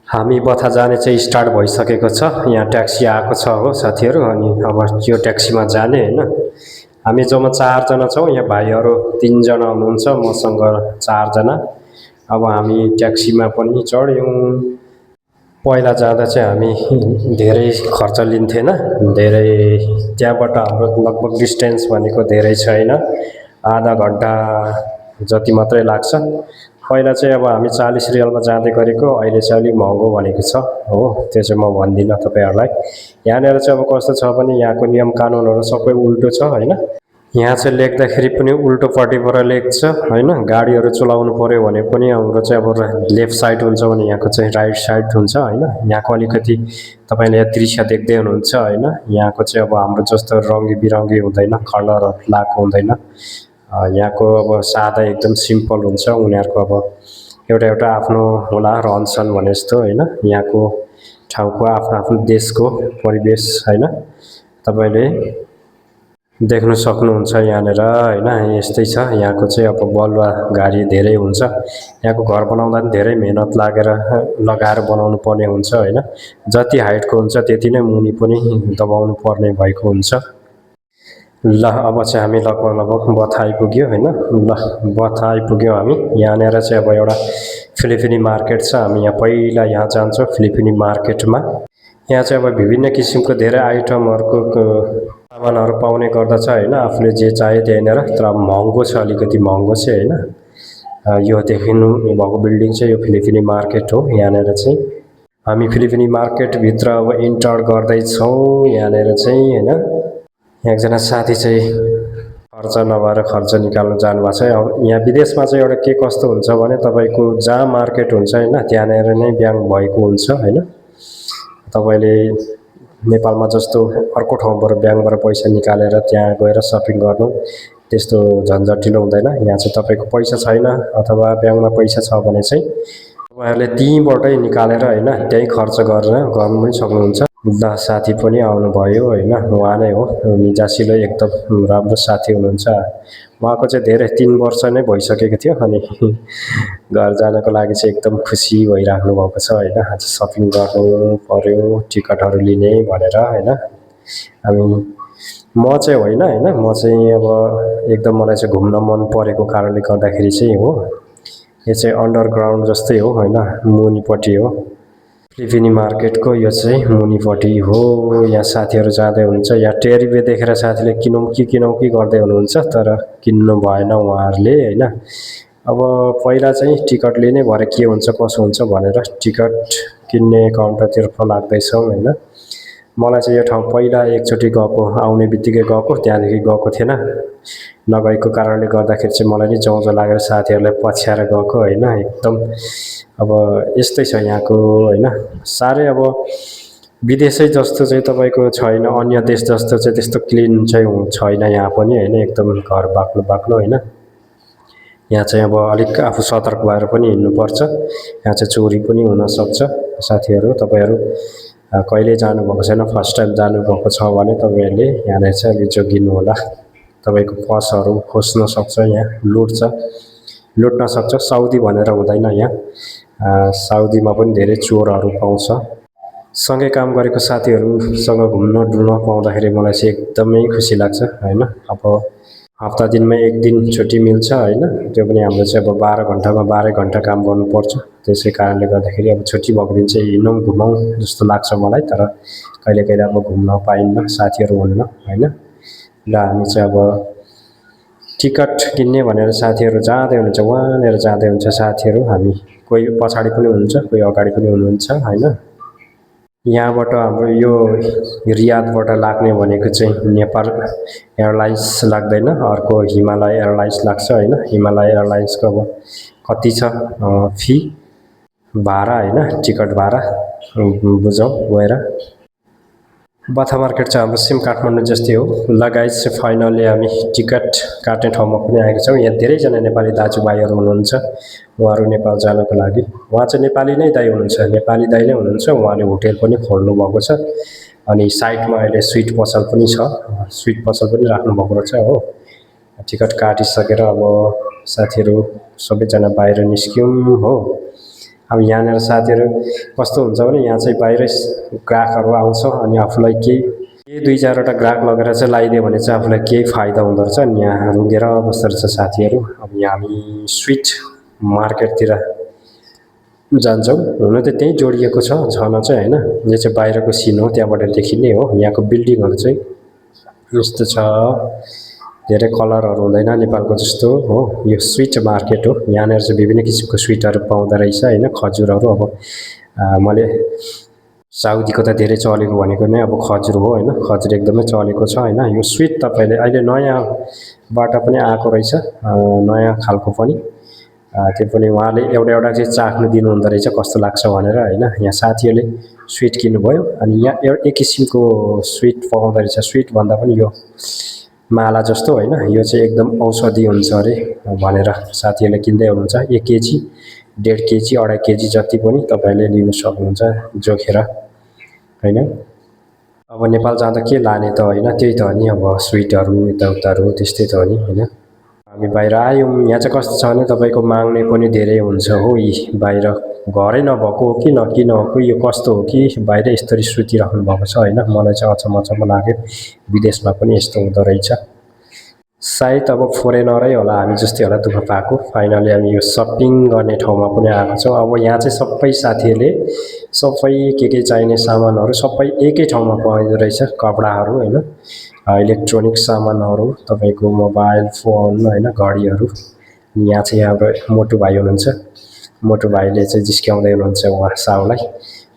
हामी बथा जाने चाहिँ स्टार्ट भइसकेको छ। यहाँ ट्याक्सी आएको छ हो साथीहरू, अनि अब यो ट्याक्सीमा जाने होइन। हामी जम्मा 4 जना छौँ, यहाँ भाइहरू 3 जना हुनुहुन्छ, मसँग 4 जना। अब हामी ट्याक्सीमा पनि चढ्यौँ। पहिला जाँदा चाहिँ हामी धेरै खर्च लिन्थेन, धेरै त्यहाँबाट हाम्रो लगभग डिस्टेन्स भनेको धेरै छैन, आधा घन्टा जति मात्रै लाग्छ। पहिला चाहिँ अब हामी 40 रियलमा जाँदै गरेको, अहिले चाहिँ अलिक महँगो भनेको छ हो। त्यो चाहिँ म भन्दिनँ तपाईँहरूलाई। यहाँनिर चाहिँ अब कस्तो छ भने यहाँको नियम कानुनहरू सबै उल्टो छ होइन। यहाँ चाहिँ लेख्दाखेरि पनि उल्टोपट्टिबाट लेख्छ होइन। गाडीहरू चलाउनु पऱ्यो भने पनि हाम्रो चाहिँ अब लेफ्ट साइड हुन्छ भने यहाँको चाहिँ राइट साइड हुन्छ होइन। यहाँको अलिकति तपाईँले यहाँ दृश्य देख्दै हुनुहुन्छ होइन। यहाँको चाहिँ अब हाम्रो जस्तो रङ्गी बिरङ्गी हुँदैन, कलरहरू लगाएको हुँदैन। यहाँको अब सादा एकदम सिम्पल हुन्छ। उनीहरूको अब एउटा एउटा आफ्नो होला रहनसहन भने जस्तो होइन। यहाँको ठाउँको आफ्नो आफ्नो देशको परिवेश होइन, तपाईँले देख्न सक्नुहुन्छ यहाँनिर होइन। यस्तै छ यहाँको चाहिँ। अब बलुवा गाडी धेरै हुन्छ। यहाँको घर बनाउँदा पनि धेरै मेहनत लगाएर बनाउनु पर्ने हुन्छ होइन। जति हाइटको हुन्छ त्यति नै मुनि पनि दबाउनु पर्ने भएको हुन्छ। ल अब चाहिँ हामी लगभग बथा आइपुग्यो होइन। ल बथा आइपुग्यौँ हामी। यहाँनिर चाहिँ अब एउटा फिलिपिनी मार्केट छ। हामी यहाँ पहिला यहाँ जान्छौँ फिलिपिनी मार्केटमा। यहाँ चाहिँ अब विभिन्न किसिमको धेरै आइटमहरूको सामानहरू पाउने गर्दछ होइन। आफूले जे चाहे त्यहीँनिर, तर महँगो छ, अलिकति महँगो चाहिँ होइन। यो देख्नु भएको बिल्डिङ चाहिँ यो फिलिपिनी मार्केट हो। यहाँनिर चाहिँ हामी फिलिपिनी मार्केटभित्र अब इन्टर गर्दैछौँ यहाँनिर चाहिँ होइन। एकजना साथी चाहिँ खर्च नभएर खर्च निकाल्नु जानुभएको छ। अब यहाँ विदेशमा चाहिँ एउटा के कस्तो हुन्छ भने तपाईँको जहाँ मार्केट हुन्छ होइन त्यहाँनिर नै ब्याङ्क भएको हुन्छ होइन। तपाईँले नेपालमा जस्तो अर्को ठाउँबाट ब्याङ्कबाट पैसा निकालेर त्यहाँ गएर सपिङ गर्नु त्यस्तो झन्झटिलो हुँदैन। यहाँ चाहिँ तपाईँको पैसा छैन अथवा ब्याङ्कमा पैसा छ भने चाहिँ तपाईँहरूले त्यहीँबाटै निकालेर होइन त्यहीँ खर्च गरेर गर्नु पनि सक्नुहुन्छ। ल साथी पनि आउनुभयो होइन। उहाँ नै हो मिजासिलो, एकदम राम्रो साथी हुनुहुन्छ। उहाँको चाहिँ धेरै 3 वर्ष नै भइसकेको थियो, अनि घर जानको लागि चाहिँ एकदम खुसी भइराख्नु भएको छ होइन। आज सपिङ गर्नु पर्यो, टिकटहरू लिने भनेर होइन। अनि म चाहिँ होइन होइन, म चाहिँ अब एकदम मलाई चाहिँ घुम्न मन परेको कारणले गर्दाखेरि चाहिँ हो। यो चाहिँ अन्डरग्राउन्ड जस्तै हो होइन, मुनिपट्टि हो फिलिपिनी मार्केटको। यो चाहिँ मुनिपट्टि हो। यहाँ साथीहरू जाँदै हुनुहुन्छ। यहाँ टेरिबे देखेर साथीले किनौँ कि गर्दै हुनुहुन्छ, तर किन्नु भएन उहाँहरूले होइन। अब पहिला चाहिँ टिकट लिने भरे के हुन्छ कसो हुन्छ भनेर टिकट किन्ने काउन्टरतर्फ लाग्दैछौँ होइन। मलाई चाहिँ यो ठाउँ पहिला एकचोटि गएको, आउने बित्तिकै गएको, त्यहाँदेखि गएको थिएन। नगएको कारणले गर्दाखेरि चाहिँ मलाई नि जौँ लागेर साथीहरूलाई पछ्याएर गएको होइन। एकदम अब यस्तै छ यहाँको होइन। साह्रै अब विदेशै जस्तो चाहिँ तपाईँको छैन, अन्य देश जस्तो चाहिँ त्यस्तो क्लिन चाहिँ छैन यहाँ पनि होइन। एकदम घर बाक्लो बाक्लो होइन। यहाँ चाहिँ अब अलिक आफू सतर्क भएर पनि हिँड्नुपर्छ। यहाँ चाहिँ चोरी पनि हुनसक्छ। साथीहरू तपाईँहरू कहिले जानुभएको छैन, फर्स्ट टाइम जानुभएको छ भने तपाईँहरूले यहाँनिर चाहिँ अलिक जोगिनु होला। तपाईँको पर्सहरू खोस्न सक्छ, यहाँ लुट्न सक्छ। साउदी भनेर हुँदैन यहाँ। साउदीमा पनि धेरै चोरहरू पाउँछ। सँगै काम गरेको साथीहरूसँग घुम्न डुल्न पाउँदाखेरि मलाई चाहिँ एकदमै खुसी लाग्छ होइन। अब हप्ता दिनमा 1 दिन छुट्टी मिल्छ होइन। त्यो पनि हाम्रो चाहिँ अब 12 घन्टामा 12 घन्टा काम गर्नुपर्छ। त्यसै कारणले गर्दाखेरि अब छुट्टी भएको दिन चाहिँ हिँडौँ घुमौँ जस्तो लाग्छ मलाई। तर कहिले कहिले अब घुम्न पाइन्न, साथीहरू हुन्न होइन। ल हामी चाहिँ अब टिकट किन्ने भनेर साथीहरू जाँदै हुनुहुन्छ, वहाँनिर जाँदै हुन्छ साथीहरू। हामी कोही पछाडि पनि हुनुहुन्छ, कोही अगाडि पनि हुनुहुन्छ होइन। यहाँबाट हाम्रो यो रियादबाट लाग्ने भनेको चाहिँ नेपाल एयरलाइन्स लाग्दैन, अर्को हिमालय एयरलाइन्स लाग्छ होइन। हिमालय एयरलाइन्सको अब कति छ फी भाडा होइन, टिकट भाडा बुझौँ गएर। बथा मार्केट चाहिँ हाम्रो सेम काठमाडौँ जस्तै हो। लगायत चाहिँ फाइनली हामी टिकट काट्ने ठाउँमा पनि आएका छौँ। यहाँ धेरैजना नेपाली दाजुभाइहरू हुनुहुन्छ, उहाँहरू नेपाल जानको लागि। उहाँ चाहिँ नेपाली नै दाइ हुनुहुन्छ, नेपाली दाइ नै हुनुहुन्छ। उहाँले होटेल पनि खोल्नु भएको छ, अनि साइडमा अहिले स्विट पसल पनि छ, स्विट पसल पनि राख्नुभएको रहेछ हो। टिकट काटिसकेर अब साथीहरू सबैजना बाहिर निस्क्यौँ हो। अब यहाँनिर साथीहरू कस्तो हुन्छ भने यहाँ चाहिँ बाहिरै ग्राहकहरू आउँछ अनि आफूलाई केही दुई चारवटा ग्राहक लगेर चाहिँ लगाइदियो भने चाहिँ आफूलाई केही फाइदा हुँदो रहेछ अनि यहाँ रुँगेर बस्दो रहेछ साथीहरू। अब यहाँ हामी स्विट मार्केटतिर जान्छौँ। हुन त त्यहीँ जोडिएको छ झन चाहिँ होइन, यो चाहिँ बाहिरको सिन हो, त्यहाँबाट देखिने हो। यहाँको बिल्डिङहरू चाहिँ यस्तो छ, धेरै कलरहरू हुँदैन नेपालको जस्तो हो। यो स्विट मार्केट हो, यहाँनिर चाहिँ विभिन्न किसिमको स्विटहरू पाउँदो रहेछ होइन, खजुरहरू। अब मैले साउदीको त धेरै चलेको भनेको नै अब खजुर हो होइन, खजुर एकदमै चलेको छ होइन। यो स्विट तपाईँले अहिले नयाँबाट पनि आएको रहेछ, नयाँ खालको पनि। त्यो पनि उहाँले एउटा एउटा चाहिँ चाख्नु दिनुहुँदो रहेछ कस्तो लाग्छ भनेर होइन। यहाँ साथीहरूले स्विट किन्नुभयो अनि यहाँ एक किसिमको स्विट पाउँदो रहेछ। स्विट भन्दा पनि यो माला जस्तो होइन, यो चाहिँ एकदम औषधि हुन्छ अरे भनेर साथीहरूले किन्दै हुनुहुन्छ। 1 केजी 1.5 केजी 2.5 केजी जति पनि तपाईँले लिन सक्नुहुन्छ जोखेर होइन। अब नेपाल जाँदा के लाने त होइन, त्यही त हो नि, अब स्विटहरू यताउताहरू त्यस्तै त हो नि होइन। हामी बाहिर आयौँ, यहाँ चाहिँ कस्तो छ भने तपाईँको माग्ने पनि धेरै हुन्छ हो। यी बाहिर घरै नभएको हो कि किन हो कि यो कस्तो हो कि बाहिर यस्तरी सुतिराख्नु भएको छ होइन। मलाई चाहिँ अचम्म लाग्यो, विदेशमा पनि यस्तो हुँदो रहेछ। सायद अब फोरेनरै होला, हामी जस्तै होला दुःख पाएको। फाइनली हामी यो सपिङ गर्ने ठाउँमा पनि आएको छौँ। अब यहाँ चाहिँ सबै साथीहरूले सबै के चाहिने सामानहरू सबै एकै ठाउँमा पाइँदो रहेछ। कपडाहरू होइन, इलेक्ट्रोनिक सामानहरू, तपाईँको मोबाइल फोन होइन, घडीहरू। यहाँ चाहिँ हाम्रो मोटु भाइ हुनुहुन्छ, मोटु भाइले चाहिँ जिस्क्याउँदै हुनुहुन्छ उहाँ साउलाई।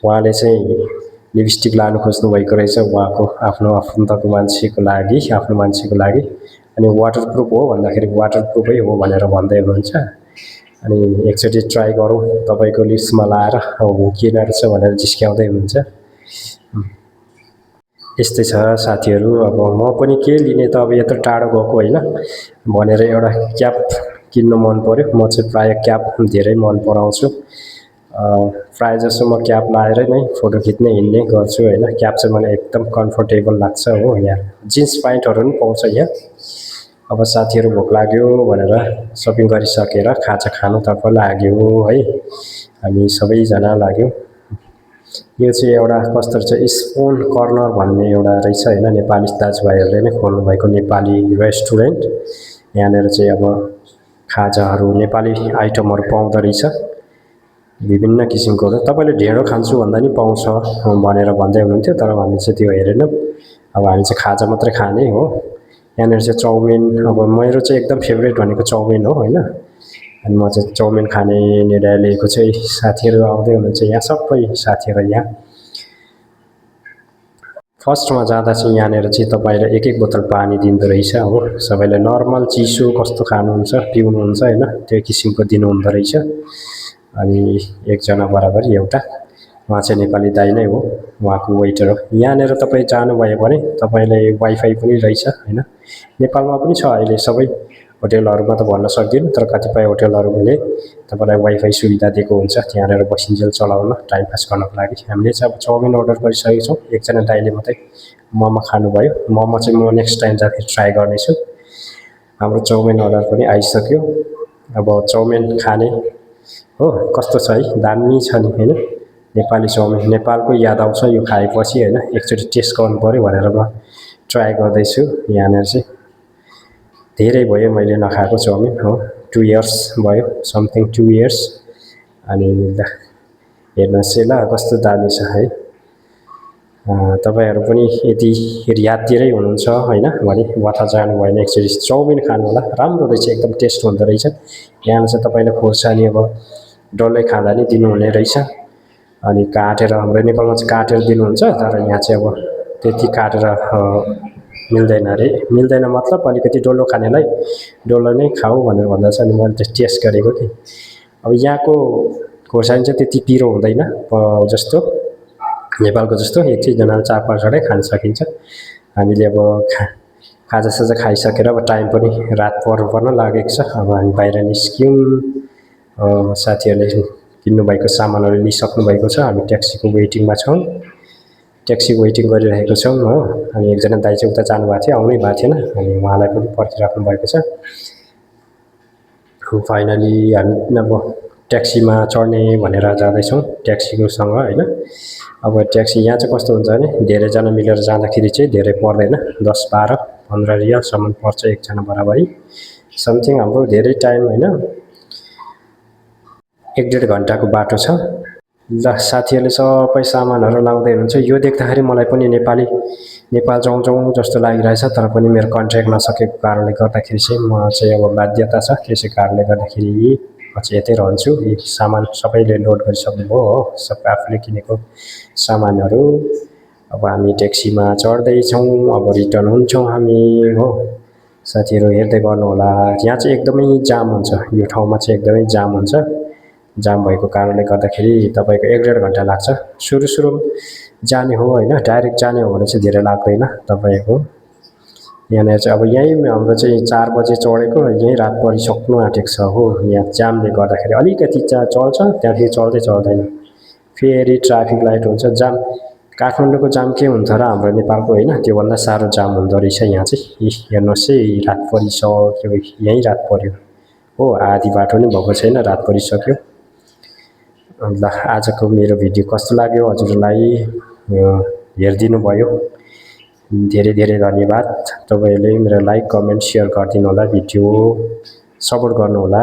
उहाँले चाहिँ लिपस्टिक लानु खोज्नु भएको रहेछ उहाँको आफ्नो आफन्तको मान्छेको लागि, आफ्नो मान्छेको लागि। अनि वाटरप्रुफ हो भन्दाखेरि वाटरप्रुफै हो भनेर भन्दै हुनुहुन्छ। अनि एकचोटि ट्राई गरौँ तपाईँको लिप्समा लाएर हो कि रहेछ भनेर जिस्क्याउँदै हुनुहुन्छ। यस्तै छ साथीहरू। अब म पनि के लिने त, अब यत्रो टाढो गएको होइन भनेर एउटा क्याप किन्नु मन पर्यो। म चाहिँ प्रायः क्याप धेरै मन पराउँछु, प्रायः जसो म क्याप लाएर नै फोटो खिच्ने हिँड्ने गर्छु होइन। क्याप चाहिँ मलाई एकदम कम्फर्टेबल लाग्छ हो। यहाँ जिन्स प्यान्टहरू पनि पाउँछ यहाँ। अब साथीहरू भोक लाग्यो भनेर सपिङ गरिसकेर खाजा खानुतर्फ लाग्यो है, हामी सबैजना लाग्यो। यो चाहिँ एउटा कस्तो रहेछ, स्पोन कर्नर भन्ने एउटा रहेछ होइन, नेपाली दाजुभाइहरूले नै खोल्नुभएको नेपाली रेस्टुरेन्ट। यहाँनिर चाहिँ अब खाजाहरू नेपाली आइटमहरू पाउँदो रहेछ, विभिन्न किसिमको। तपाईँले ढेँडो खान्छु भन्दा नि पाउँछ भनेर भन्दै हुनुहुन्थ्यो, तर हामी चाहिँ त्यो हेरेनौँ। अब हामी चाहिँ खाजा मात्रै खाने हो। यहाँनिर चाहिँ चाउमिन, अब मेरो चाहिँ एकदम फेभरेट भनेको चाउमिन हो होइन। अनि म चाहिँ चाउमिन खाने निर्णय लिएको चाहिँ साथीहरू आउँदै हुनुहुन्छ यहाँ, सबै साथीहरू यहाँ। फर्स्टमा जाँदा चाहिँ यहाँनिर चाहिँ तपाईँलाई एक बोतल पानी दिँदो रहेछ हो। सबैलाई नर्मल चिसो कस्तो खानुहुन्छ पिउनुहुन्छ होइन, त्यो किसिमको दिनुहुँदो रहेछ। अनि एकजना बराबर एउटा, उहाँ चाहिँ नेपाली दाइ नै हो, उहाँको वेटर हो। यहाँनिर तपाईँ जानुभयो भने तपाईँलाई वाइफाई पनि रहेछ होइन। नेपालमा पनि छ अहिले, सबै होटेलहरूमा त भन्न सक्दिनँ, तर कतिपय होटेलहरूले तपाईँलाई वाइफाई सुविधा दिएको हुन्छ त्यहाँनिर बसिन्जेल चलाउन, टाइम पास गर्नको लागि। हामीले चाहिँ अब चाउमिन अर्डर गरिसकेको छौँ, एकजना दाइले मात्रै मोमो खानुभयो। मोमो चाहिँ म नेक्स्ट टाइम जाँदाखेरि ट्राई गर्नेछु। हाम्रो चाउमिन अर्डर पनि आइसक्यो। अब चाउमिन खाने हो, कस्तो छ है, दामी छ नि होइन। नेपाली चाउमिन नेपालको याद आउँछ यो खाएपछि होइन। एकचोटि टेस्ट गर्नु पऱ्यो भनेर म ट्राई गर्दैछु। यहाँनिर चाहिँ धेरै भयो मैले नखाएको चाउमिन हो, 2 इयर्स भयो, समथिङ 2 इयर्स। अनि हेर्नुहोस् है ल कस्तो दामी छ है। तपाईँहरू पनि यदि रियादतिरै हुनुहुन्छ होइन भने वाथा जानुभयो भने एकचोटि चाउमिन खानु होला, राम्रो रहेछ, एकदम टेस्ट हुँदो रहेछ। यहाँ चाहिँ तपाईँलाई खोर्सानी अब डल्लै खाँदा नि दिनुहुने रहेछ। अनि काटेर, हाम्रो नेपालमा चाहिँ काटेर दिनुहुन्छ, तर यहाँ चाहिँ अब त्यति काटेर मिल्दैन अरे। मिल्दैन मतलब अलिकति डल्लो खानेलाई डल्लो नै खाऊ भनेर भन्दा चाहिँ। अनि मैले टेस्ट गरेको थिएँ। अब यहाँको खोर्सानी चाहिँ त्यति पिरो हुँदैन जस्तो नेपालको जस्तो, एकजनाले 4-5 खान सकिन्छ। हामीले अब खाजासाजा खाइसकेर अब टाइम पनि रात पर्न लागेको छ। अब हामी बाहिर निस्क्यौँ, साथीहरूले किन्नुभएको सामानहरू लिइसक्नु भएको छ। हामी ट्याक्सीको वेटिङमा छौँ, ट्याक्सी वेटिङ गरिरहेको छौँ हो। अनि एकजना दाइ चाहिँ उता जानुभएको थियो, आउनै भएको थिएन, अनि उहाँलाई पनि पर्खिराख्नु भएको छ। फाइनली हामी अब ट्याक्सीमा चढ्ने भनेर जाँदैछौँ ट्याक्सीकोसँग होइन। अब ट्याक्सी यहाँ चाहिँ कस्तो हुन्छ भने धेरैजना मिलेर जाँदाखेरि चाहिँ धेरै पर्दैन, 10, 12, 15 रियालसम्म पर्छ एकजना बराबरी। समथिङ हाम्रो धेरै टाइम होइन, 1-1.5 घन्टाको बाटो छ। ल साथीहरूले सबै सामानहरू लाउँदै हुनुहुन्छ। यो देख्दाखेरि मलाई पनि नेपाल जाउँ जस्तो लागिरहेछ, तर पनि मेरो कन्ट्र्याक्ट नसकेको कारणले गर्दाखेरि चाहिँ म चाहिँ अब बाध्यता छ। त्यसै कारणले गर्दाखेरि म चाहिँ यतै रहन्छु। यी सामान सबैले लोड गरिसक्नुभयो हो, सबै आफूले किनेको सामानहरू। अब हामी ट्याक्सीमा चढ्दैछौँ, अब रिटर्न हुन्छौँ हामी हो। साथीहरू हेर्दै गर्नुहोला, यहाँ चाहिँ एकदमै जाम हुन्छ, यो ठाउँमा चाहिँ एकदमै जाम हुन्छ। जाम भएको कारणले गर्दाखेरि तपाईँको 1-1.5 घन्टा लाग्छ। सुरुमा जाने हो होइन, डाइरेक्ट जाने हो भने चाहिँ धेरै लाग्दैन तपाईँको। यहाँनिर चाहिँ अब यहीँ हाम्रो चाहिँ 4 बजे चढेको, यहीँ रात परिसक्नु आँटेको छ हो। यहाँ जामले गर्दाखेरि अलिकति चल्छ, त्यहाँदेखि चल्दैन। फेरि ट्राफिक लाइट हुन्छ, जाम। काठमाडौँको जाम के हुन्छ र हाम्रो नेपालको होइन, त्योभन्दा साह्रो जाम हुँदो रहेछ यहाँ चाहिँ। हेर्नुहोस् है, रात परिसक्यो, यहीँ रात पर्यो हो, आधी बाटो नै भएको छैन, रात परिसक्यो। ल आजको मेरो भिडियो कस्तो लाग्यो हजुरलाई हेरिदिनु भयो, धेरै धेरै धन्यवाद। तपाईँहरूले मेरो लाइक, कमेन्ट, सेयर गरिदिनु होला, भिडियो सपोर्ट गर्नुहोला।